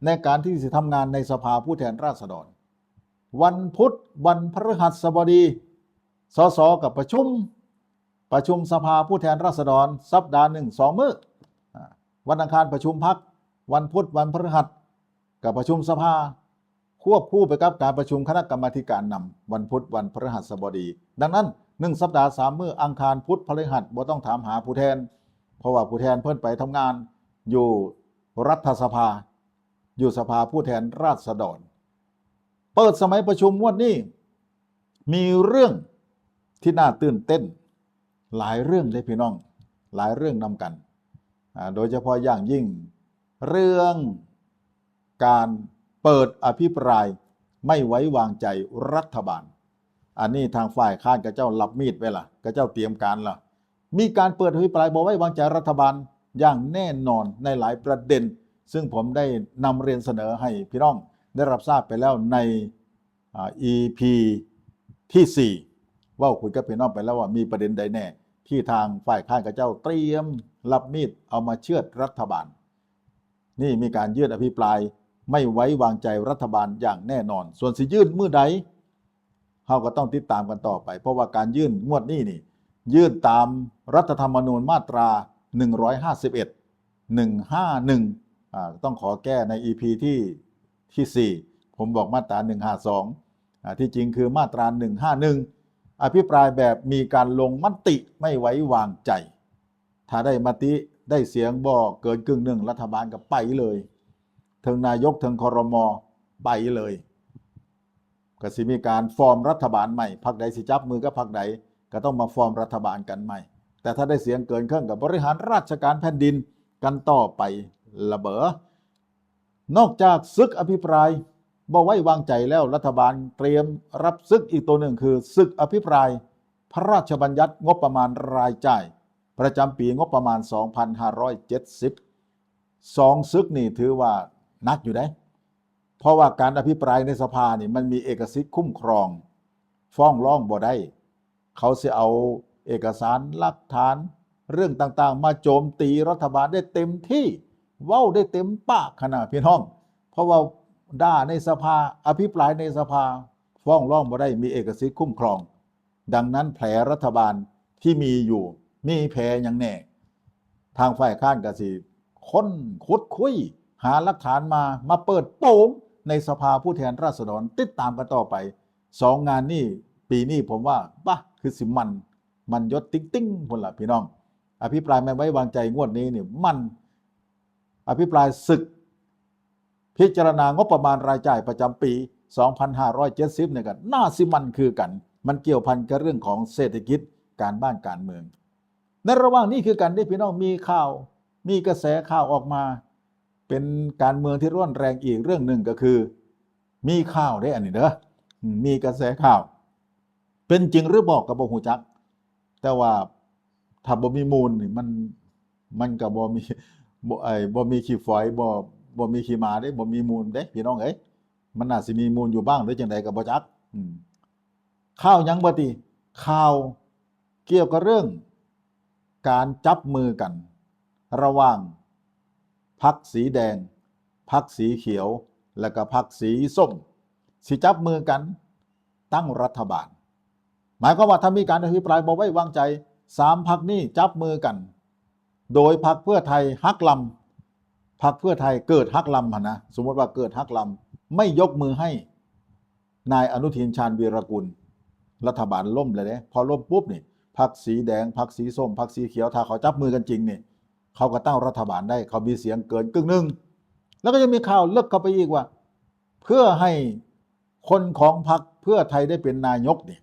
ໃນການທີ່ຊິທຳງານໃນສະພາຜູ້ແທນລາຊະດອນ. ວັນພຸດ, ວັນພະฤຫັດສະບໍດີ ສສ ກໍປະຊຸມ, ປະຊຸມສະພາຜູ້ແທນລາຊະດອນສັບດາໜຶ່ງສອງມື້. ອາ, ວັນອັງຄານປະຊຸມພັກ, ວັນພຸດ, ວັນພະฤຫັດກໍປະຊຸມສະພາ ຄວບຄູ່ໄປກັບການປະຊຸມຄະນະກຳມາທິການນຳ ວັນພຸດ, ວັນພະฤຫັດສະບໍດີ. ດັ່ງນັ້ນ ໜຶ່ງສັບດາສາມມື້, ອັງຄານ, ພຸດ, ພະฤຫັດ ບໍ່ຕ້ອງຖາມຫາຜູ້ແທນ, ເພາະວ່າຜູ້ແທນເພິ່ນໄປທຳງານຢູ່ລັດຖະສະພາ, ຢູ່ສະພາຜູ້ແທນລາຊະດອນ. ເປີດສະໄໝປະຊຸມງວດນີ້ ມີເລື່ອງທີ່ໜ້າຕື່ນເຕັ້ນຫຼາຍເລື່ອງເດ້ ພີ່ນ້ອງ, ຫຼາຍເລື່ອງນຳກັນ. ອາ, ໂດຍສະເພາະຢ່າງຍິ່ງເລື່ອງການເປີດອະພິປາຍ ໄມ່ໄວ້ວາງໃຈລັດຖະບານ. ອັນນີ້ທາງຝ່າຍຄ້ານເຂົາເຈົ້າລັບມີດໄວ້ລະ, ເຂົາເຈົ້າຕຽມການລະ. ມີການເປີດອະພິປາຍບໍ່ໄວ້ວາງໃຈລັດຖະບານຢ່າງແນ່ນອນໃນຫຼາຍປະເດັນ, ຊຶ່ງຜົມໄດ້ນຳຮຽນສະເໜີໃຫ້ພີ່ນ້ອງໄດ້ຮັບຊາບໄປແລ້ວໃນ ອາ ອີພີທີສີ່ ເວົ້າຄຸຍກັບພີ່ນ້ອງໄປແລ້ວວ່າມີປະເດັນໃດແນ່ທີ່ທາງຝ່າຍຄ້ານເຂົາເຈົ້າຕຽມລັບມີດເອົາມາເຊືອດລັດຖະບານ. ນີ້ມີການຍື່ນອະພິປາຍໄມ່ໄວ້ວາງໃຈລັດຖະບານຢ່າງແນ່ນອນ. ສ່ວນຊິຍື່ນມື້ໃດ ເຮົາກໍຕ້ອງຕິດຕາມກັນຕໍ່ໄປ, ເພາະວ່າການຍື່ນງວດນີ້ນີ້ ຍື່ນຕາມລັດຖະທຳມະນູນມາດຕາໜຶ່ງຮ້ອຍຫ້າສິບເອັດ ໜຶ່ງຫ້າໜຶ່ງ ອາ ຕ້ອງຂໍແກ້ໃນ ອີພີ ທີ ທີສີ່ ຜົມບອກມາດຕາໜຶ່ງຫ້າສອງ ອາ ທີ່ຈິງຄືມາດຕາໜຶ່ງຫ້າໜຶ່ງ ອະພິປາຍແບບມີການລົງມະຕິໄມ່ໄວ້ວາງໃຈ. ຖ້າໄດ້ມະຕິ ໄດ້ສຽງບໍ່ເກີນກຶ່ງໜຶ່ງ ລັດຖະບານກໍໄປເລີຍ, ເຖິງນາຍົກ ເຖິງ ຄຣມ ໄປເລີຍ. ກໍຊິມີການຟອມລັດຖະບານໃໝ່, ພັກໃດຊິຈັບມືກັບພັກໃດ ກໍຕ້ອງມາຟອມລັດຖະບານກັນໃໝ່. ແຕ່ຖ້າໄດ້ສຽງເກີນເຄິ່ງ ກໍບໍລິຫານລາຊະການແຜ່ນດິນກັນຕໍ່ໄປລະເບີ. ນອກຈາກສຶກອະພິປາຍບໍ່ໄວ້ວາງໃຈແລ້ວ, ລັດຖະບານຕຽມຮັບສຶກອີກໂຕໜຶ່ງ ຄືສຶກອະພິປາຍພະລາຊະບັນຍັດງົບປະມານລາຍຈ່າຍປະຈຳປີງົບປະມານສອງພັນຫ້າຮ້ອຍເຈັດສິບ. ສອງສຶກນີ້ຖືວ່າໜັກຢູ່ເດ້, ເພາະວ່າການອະພິປາຍໃນສະພານີ້ ມັນມີເອກະສິດຄຸ້ມຄອງ, ຟ້ອງຮ້ອງບໍ່ໄດ້. ເຂົາຊິເອົາເອກະສານ, ຫຼັກຖານ, ເລື່ອງຕ່າງໆ ມາໂຈມຕີລັດຖະບານໄດ້ເຕັມທີ່, ເວົ້າໄດ້ເຕັມປາກຫັ້ນນະພີ່ນ້ອງ. ເພາະວ່າດ່າໃນສະພາ, ອະພິປາຍໃນສະພາ, ຟ້ອງຮ້ອງບໍ່ໄດ້, ມີເອກະສິດຄຸ້ມຄອງ. ດັ່ງນັ້ນແຜລັດຖະບານທີ່ມີຢູ່ ມີແຜຫຍັງແດ່? ທາງຝ່າຍຄ້ານກໍຊິຄົ້ນ, ຂຸດຄຸຍ, ຫາຫຼັກຖານມາ, ມາເປີດໂປງໃນສະພາຜູ້ແທນລາຊະດອນ. ຕິດຕາມກັນຕໍ່ໄປ. ສອງງານນີ້ ປີນີ້ຜົມວ່າ ບາ ຄືຊິມັນ, ມັນຢົດຕິ່ງໆ ພຸ້ນລະພີ່ນ້ອງ. ອະພິປາຍໄມ່ໄວ້ວາງໃຈງວດນີ້ນີ້ ມັນ ອະພິປາຍສຶກພິຈາລະນາງົບປະມານລາຍຈ່າຍປະຈຳປີສອງພັນຫ້າຮ້ອຍເຈັດສິບນີ້ກໍໜ້າຊິມັນຄືກັນ. ມັນກ່ຽວພັນກັບເລື່ອງຂອງເສດຖະກິດ, ການບ້ານການເມືອງ. ໃນລະຫວ່າງນີ້ຄືກັນເດ້ພີ່ນ້ອງ, ມີຂ່າວ, ມີກະແສຂ່າວອອກມາ ເປັນການເມືອງທີ່ຮ້ອນແຮງອີກເລື່ອງໜຶ່ງ ກໍຄືມີຂ່າວເດ້ ອັນນີ້ເດີ, ອືມ ມີກະແສຂ່າວ. ເປັນຈິງຫຼືບໍ່ກໍບໍ່ຮູ້ຈັກ, ແຕ່ວ່າຖ້າບໍ່ມີມູນນີ້ ມັນ, ມັນກໍບໍ່ມີ, ບໍ່, ໄອ້, ບໍ່ມີຂີ້ຝອຍ, ບໍ່, ບໍ່ມີຂີ້ໝາເດ້, ບໍ່ມີມູນເດ້ ພີ່ນ້ອງເອີຍ. ມັນໜ້າຊິມີມູນຢູ່ບ້າງ ຫຼືຈັ່ງໃດກໍບໍ່ຈັກ. ອືມ ຂ່າວຫຍັງບັດນີ້? ຂ່າວກ່ຽວກັບເລື່ອງການຈັບມືກັນລະຫວ່າງ ພັກສີແດງ, ພັກສີຂຽວ ແລະກະພັກສີສົ້ມ ຊິຈັບມືກັນຕັ້ງລັດຖະບານ. ໝາຍຄວາມວ່າ ຖ້າມີການອະພິປາຍບໍ່ໄວ້ວາງໃຈ, ສາມພັກນີ້ຈັບມືກັນ ໂດຍພັກເພື່ອໄທຫັກລຳ, ພັກເພື່ອໄທເກີດຫັກລຳຫັ້ນນະ, ສົມມຸດວ່າເກີດຫັກລຳ ໄມ່ຍົກມືໃຫ້ນາຍອະນຸທິນ ຊານວີລະກຸນ, ລັດຖະບານລົ້ມແລ້ວເດ້. ພໍລົ້ມປຸບນີ້ ພັກສີແດງ, ພັກສີສົ້ມ, ພັກສີຂຽວ ຖ້າເຂົາຈັບມືກັນຈິງນີ້ ເຂົາກໍຕັ້ງລັດຖະບານໄດ້, ເຂົາມີສຽງເກີນກຶ່ງໜຶ່ງ. ແລ້ວກໍຍັງມີຂ່າວເລິກເຂົ້າໄປອີກວ່າ ເພື່ອໃຫ້ຄົນຂອງພັກເພື່ອໄທໄດ້ເປັນນາຍົກນີ້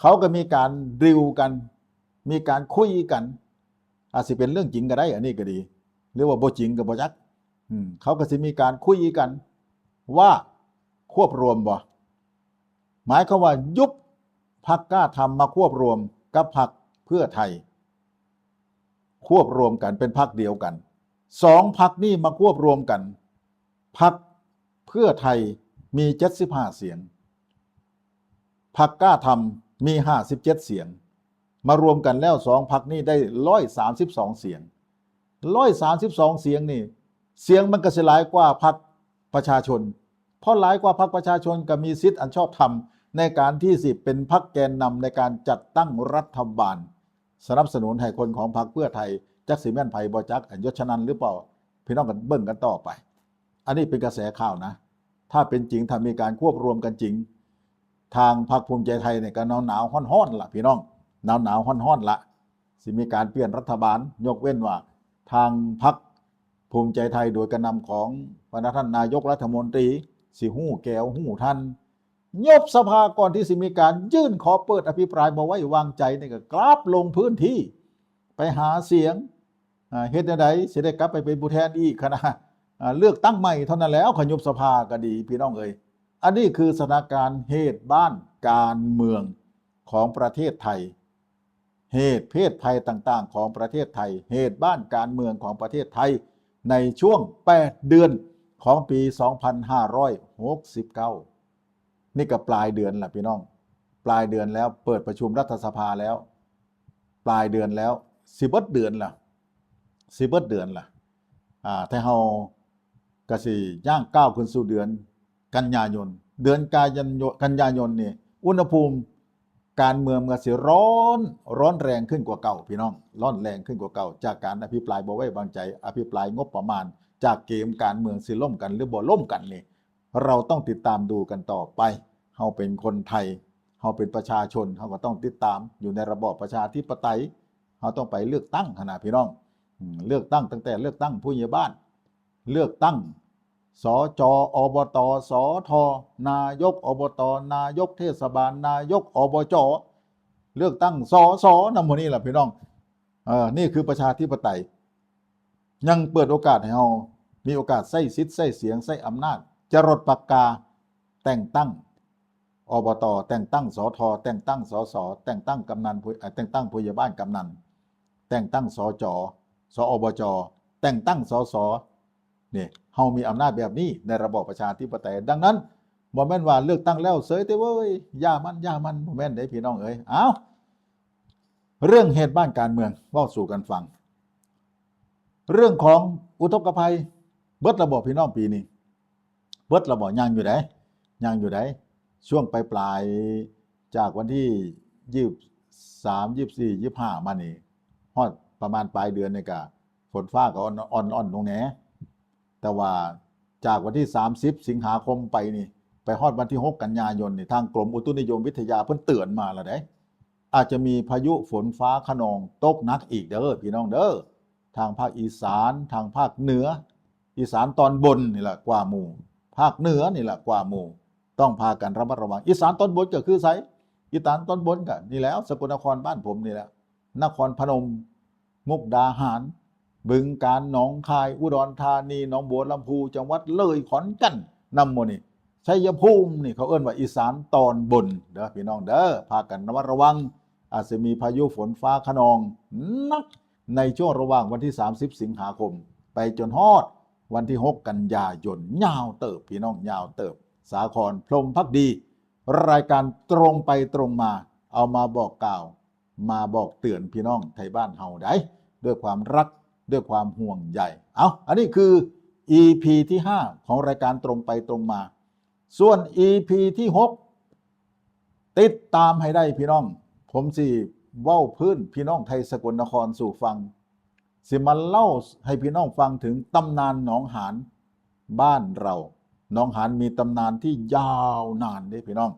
ເຂົາກໍມີການດິວກັນ, ມີການຄຸຍກັນ, ອາດຊິເປັນເລື່ອງຈິງກໍໄດ້, ອັນນີ້ກໍດີ, ຫຼືວ່າບໍ່ຈິງກໍບໍ່ຈັກ. ອືມ ເຂົາກໍຊິມີການຄຸຍກັນວ່າ ຄວບລວມບໍ່? ໝາຍຄວາມວ່າ ຍຸບພັກກ້າທຳມາຄວບລວມກັບພັກເພື່ອໄທ, ຄວບລວມກັນເປັນພັກດຽວກັນ. ສອງພັກນີ້ມາຄວບລວມກັນ, ພັກເພື່ອໄທມີເຈັດສິບຫ້າສຽງ, ພັກກ້າທຳມີຫ້າສິບເຈັດສຽງ, ມາລວມກັນແລ້ວ ສອງພັກນີ້ໄດ້ຮ້ອຍສາມສິບສອງສຽງ. ຮ້ອຍສາມສິບສອງສຽງນີ້ ສຽງມັນກໍຊິຫຼາຍກວ່າພັກປະຊາຊົນ, ເພາະຫຼາຍກວ່າພັກປະຊາຊົນກໍມີສິດອັນຊອບທຳໃນການທີ່ຊິເປັນພັກແກນນຳໃນການຈັດຕັ້ງລັດຖະບານ ສະໜັບສະໜູນໃຫ້ຄົນຂອງພັກເພື່ອໄທ, ຈັກຊິແມ່ນໃຜບໍ່ຈັກ, ອັນ ຍົດສະນັນ ຫຼືເປົ່າ, ພີ່ນ້ອງກໍເບິ່ງກັນຕໍ່ໄປ. ອັນນີ້ເປັນກະແສຂ່າວນະ. ຖ້າເປັນຈິງ, ຖ້າມີການຄວບລວມກັນຈິງ, ທາງພັກພູມໃຈໄທນີ້ກໍໜາວໆຮ້ອນໆລະ ພີ່ນ້ອງ, ໜາວໆຮ້ອນໆລະ. ຊິມີການປ່ຽນລັດຖະບານ, ຍົກເວັ້ນວ່າທາງພັກພູມໃຈໄທໂດຍການນຳຂອງພະນະທ່ານນາຍົກລັດຖະມົນຕີ ຊິຮູ້ແກ້ວຮູ້ທັນ, ຍຸບສະພາກ່ອນທີ່ຊິມີການຍື່ນຂໍເປີດອະພິປາຍບໍ່ໄວ້ວາງໃຈນີ້ ກໍກລັບລົງພື້ນທີ່ໄປຫາສຽງ, ອາ, ເຮັດແນວໃດຊິໄດ້ກັບໄປເປັນຜູ້ແທນອີກຫັ້ນນະ, ອາ, ເລືອກຕັ້ງໃໝ່ເທົ່ານັ້ນແຫຼ້ວ ຂ້ອຍຍຸບສະພາກໍດີ ພີ່ນ້ອງເອີຍ. ອັນນີ້ຄືສະຖານະການເຫດບ້ານການເມືອງຂອງປະເທດໄທ, ເຫດເພດໄພຕ່າງໆຂອງປະເທດໄທ, ເຫດບ້ານການເມືອງຂອງປະເທດໄທ ໃນຊ່ວງແປດເດືອນຂອງປີສອງພັນຫ້າຮ້ອຍຫົກສິບເກົ້າ. ນີ້ກໍປາຍເດືອນລະພີ່ນ້ອງ, ປາຍເດືອນແລ້ວ, ເປີດປະຊຸມລັດຖະສະພາແລ້ວ, ປາຍເດືອນແລ້ວ, ຊິເບິດເດືອນລະ, ຊິເບິດເດືອນລະ. ອາ ແຕ່ເຮົາກໍຊິຍ່າງກ້າວຂຶ້ນສູ່ເດືອນກັນຍາຍົນ. ເດືອນກັນຍາຍົນນີ້ ອຸນຫະພູມການເມືອງມັນຊິຮ້ອນ, ຮ້ອນແຮງຂຶ້ນກວ່າເກົ່າ ພີ່ນ້ອງ, ຮ້ອນແຮງຂຶ້ນກວ່າເກົ່າ ຈາກການອະພິປາຍບໍ່ໄວ້ວາງໃຈ, ອະພິປາຍງົບປະມານ, ຈາກເກມການເມືອງຊິລົ້ມກັນ ຫຼື ບໍ່ລົ້ມກັນນີ້ ເຮົາຕ້ອງຕິດຕາມດູກັນຕໍ່ໄປ. ເຮົາເປັນຄົນໄທ, ເຮົາເປັນປະຊາຊົນ, ເຮົາກໍຕ້ອງຕິດຕາມ. ຢູ່ໃນລະບອບປະຊາທິປະໄຕ ເຮົາຕ້ອງໄປເລືອກຕັ້ງຫັ້ນນະພີ່ນ້ອງ. ອືມ ເລືອກຕັ້ງ ຕັ້ງແຕ່ເລືອກຕັ້ງຜູ້ໃຫຍ່ບ້ານ, ເລືອກຕັ້ງ ສຈ, ອບຕ, ສທ, ນາຍົກ ອບຕ, ນາຍົກເທດສະບານ, ນາຍົກ ອບຈ, ເລືອກຕັ້ງ ສສ ນຳໝູ່ນີ້ລະພີ່ນ້ອງ. ເອີ ນີ້ຄືປະຊາທິປະໄຕ ຍັງເປີດໂອກາດໃຫ້ເຮົາມີໂອກາດໃຊ້ສິດໃຊ້ສຽງ ໃຊ້ອຳນາດ ຈະລົດປາກກາ ແຕ່ງຕັ້ງ ອບຕ, ແຕ່ງຕັ້ງ ສທ, ແຕ່ງຕັ້ງ ສສ, ແຕ່ງຕັ້ງກຳນັນ ຜູ້ ເອີ ແຕ່ງຕັ້ງຜູ້ໃຫຍ່ບ້ານກຳນັນ, ແຕ່ງຕັ້ງ ສຈ, ສອບຈ, ແຕ່ງຕັ້ງ ສສ. ນີ້ ເຮົາມີອຳນາດແບບນີ້ໃນລະບອບປະຊາທິປະໄຕ. ດັ່ງນັ້ນ ບໍ່ແມ່ນວ່າເລືອກຕັ້ງແລ້ວເສີຍແຕ່ເວີ້ຍ ຢ່າມັນ ຢ່າມັນ ບໍ່ແມ່ນເດ້ພີ່ນ້ອງເອີຍ. ອ້າວ ເລື່ອງເຫດບ້ານການເມືອງ ເວົ້າສູ່ກັນຟັງ. ເລື່ອງຂອງອຸທົກກະໄພ ເບິດລະບໍ່ພີ່ນ້ອງປີນີ້? ເບິດລະບໍ່? ຍັງຢູ່ໃດ໋ ຍັງຢູ່ໃດ໋. ຊ່ວງປາຍໆ ຈາກວັນທີຊາວສາມ ຊາວສີ່ ຊາວຫ້າມານີ້ ຮອດປະມານປາຍເດືອນນີ້ກະ ຝົນຟ້າກໍອ່ອນໆລົງແດ່. ແຕ່ວ່າຈາກວັນທີສາມສິບສິງຫາຄົມໄປນີ້ ໄປຮອດວັນທີຫົກກັນຍາຍົນນີ້ ທາງກົມອຸຕຸນິຍົມວິທະຍາເພິ່ນເຕືອນມາແລ້ວເດ້ ອາດຈະມີພາຍຸຝົນຟ້າຄະນອງຕົກໜັກອີກເດີພີ່ນ້ອງເດີ. ທາງພາກອີສານ, ທາງພາກເໜືອ, ອີສານຕອນບົນນີ້ລະກວ່າໝູ່, ພາກເໜືອນີ້ລະກວ່າໝູ່, ຕ້ອງພາກັນລະມັດລະວັງ. ອີສານຕອນບົນກໍຄືໃສ? ອີສານຕອນບົນກໍນີ້ແຫຼະ ສະກົນນະຄອນບ້ານຜົມນີ້ແຫຼະ, ນະຄອນພະນົມ, ມຸກດາຫານ, ບຶງການ, ໜອງຄາຍ, ອຸດອນທານີ, ໜອງບົວລຳພູ, ຈັງຫວັດເລີຍ, ຂອນແກ່ນ, ນຳໝູ່ນີ້, ໄຊຍະພູມນີ້ ເຂົາເອີ້ນວ່າອີສານຕອນບົນເດີພີ່ນ້ອງເດີ. ພາກັນລະມັດລະວັງ, ອາດຊິມີພາຍຸຝົນຟ້າຄະນອງໜັກໃນຊ່ວງລະຫວ່າງວັນທີສາມສິບສິງຫາຄົມ ໄປຈົນຮອດວັນທີຫົກກັນຍາຍົນ. ຍາວເຕີບພີ່ນ້ອງ, ຍາວເຕີບ. ສາຄອນ ພົມພັກດີ, ລາຍການຕົງໄປຕົງມາ ເອົາມາບອກກ່າວ ມາບອກເຕືອນພີ່ນ້ອງໄທບ້ານເຮົາໄດ໋ ດ້ວຍຄວາມຮັກ ດ້ວຍຄວາມຫ່ວງໃຍ. ເອົາ ອັນນີ້ຄື ອີພີ ທີຫ້າ ຂອງລາຍການຕົງໄປຕົງມາ. ສ່ວນ ອີພີ ທີຫົກ ຕິດຕາມໃຫ້ໄດ້ພີ່ນ້ອງ, ຜົມຊິເວົ້າພື້ນພີ່ນ້ອງໄທສະກົນນະຄອນສູ່ຟັງ, ຊິມາເລົ່າໃຫ້ພີ່ນ້ອງຟັງເຖິງຕຳນານໜອງຫານບ້ານເຮົາ. ໜອງຫານມີຕຳນານທີ່ຍາວນານເດ້ພີ່ນ້ອງ.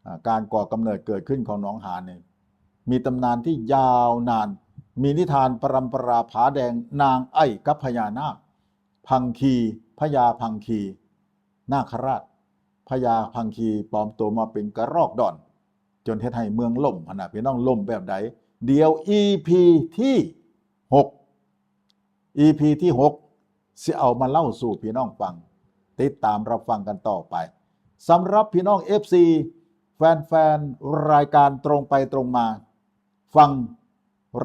ອາ ການກໍ່ກຳເນີດເກີດຂຶ້ນຂອງໜອງຫານນີ້ ມີຕຳນານທີ່ຍາວນານ, ມີນິທານປະລຳປະລາຜາແດງນາງໄອກັບພະຍານາກ ພັງຄີ, ພະຍາພັງຄີນາຄະລາດ, ພະຍາພັງຄີປອມຕົວມາເປັນກະລອກດອນ ຈົນເຮັດໃຫ້ເມືອງລົ້ມຫັ້ນນະພີ່ນ້ອງ. ລົ້ມແບບໃດ? ດຽວ ອີພີ ທີຫົກ ອີພີ ທີຫົກ ຊິເອົາມາເລົ່າສູ່ພີ່ນ້ອງຟັງ, ຕິດຕາມຮັບຟັງກັນຕໍ່ໄປ. ສຳລັບພີ່ນ້ອງ ເອັຟຊີ ແຟນໆ ລາຍການຕົງໄປຕົງມາ, ຟັງ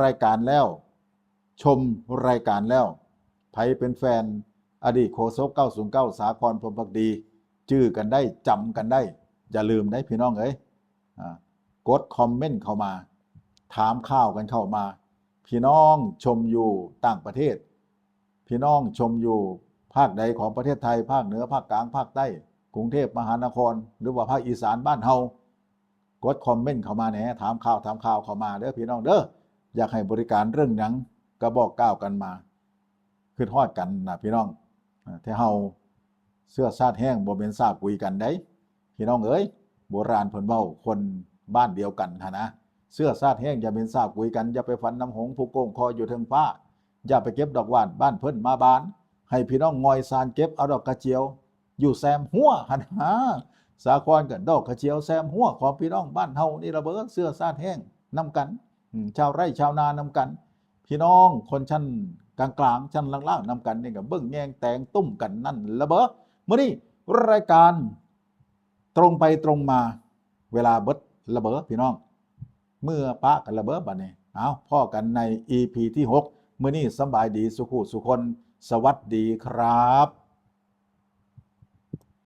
ລາຍການແລ້ວ, ຊົມລາຍການແລ້ວ, ໃຜເປັນແຟນອະດີດໂຄສົກເກົ້າສູນເກົ້າ ສາຄອນ ພົມພັກດີ, ຈື່ກັນໄດ້, ຈຳກັນໄດ້, ຢ່າລືມເດ້ພີ່ນ້ອງເອີຍ. ອາ ກົດຄອມເມັນເຂົ້າມາ, ຖາມຂ່າວກັນເຂົ້າມາ. ພີ່ນ້ອງຊົມຢູ່ຕ່າງປະເທດ, ພີ່ນ້ອງຊົມຢູ່ພາກໃດຂອງປະເທດໄທ, ພາກເໜືອ, ພາກກາງ, ພາກໃຕ້, ກຸງເທບມະຫານະຄອນ ຫຼືວ່າພາກອີສານບ້ານເຮົາ, ກົດຄອມເມັນເຂົ້າມາແດ່, ຖາມຂ່າວ, ຖາມຂ່າວເຂົ້າມາເດີພີ່ນ້ອງເດີ. ຢາກໃຫ້ບໍລິການເລື່ອງຫຍັງກໍບອກກ່າວກັນມາ, ຄິດຮອດກັນນະພີ່ນ້ອງ. ແຕ່ເຮົາເຊື້ອຊາດແຫ້ງ ບໍ່ແມ່ນຊາດກຸຍກັນໃດ໋ ພີ່ນ້ອງເອີຍ. ໂບລານເພິ່ນເວົ້າ ຄົນບ້ານດຽວກັນຫັ້ນນະ, ເຊື້ອຊາດແຫ້ງ ຢ່າແມ່ນຊາດກຸຍກັນ, ຢ່າໄປຝັນນຳຫົງຜູ້ໂກງຄໍຢູ່ເທິງຟ້າ, ຢ່າໄປເກັບດອກຫວ່ານບ້ານເພິ່ນມາບານ, ໃຫ້ພີ່ນ້ອງງ່ອຍຊານເກັບເອົາດອກກະຈຽວ ຢູ່ແຊມຮົ້ວຫັ້ນນາ. ສາຄອນກໍດອກກະຈຽວແຊມຮົ້ວຂອງພີ່ນ້ອງບ້ານເຮົານີ້ລະເບີ. ເຊື້ອຊາດແຫ້ງນຳກັນ, ອືມ ຊາວໄຮ່ຊາວນານຳກັນ, ພີ່ນ້ອງຄົນຊັ້ນກາງໆ ຊັ້ນລ່າງໆ ນຳກັນນີ້ກໍເບິ່ງແຍງແຕງຕຸ້ມກັນນັ້ນລະເບີ. ມື້ນີ້ລາຍການ ตรงไปตรงมา เวลาเบิดละเบ้อพี่น้อง เมือปะกันละเบ้อบัดนี้ เอา พ้อกันใน อีพี ที่ หก มื้อนี้สำบายดีสุขุสุคน สวัสดีครับ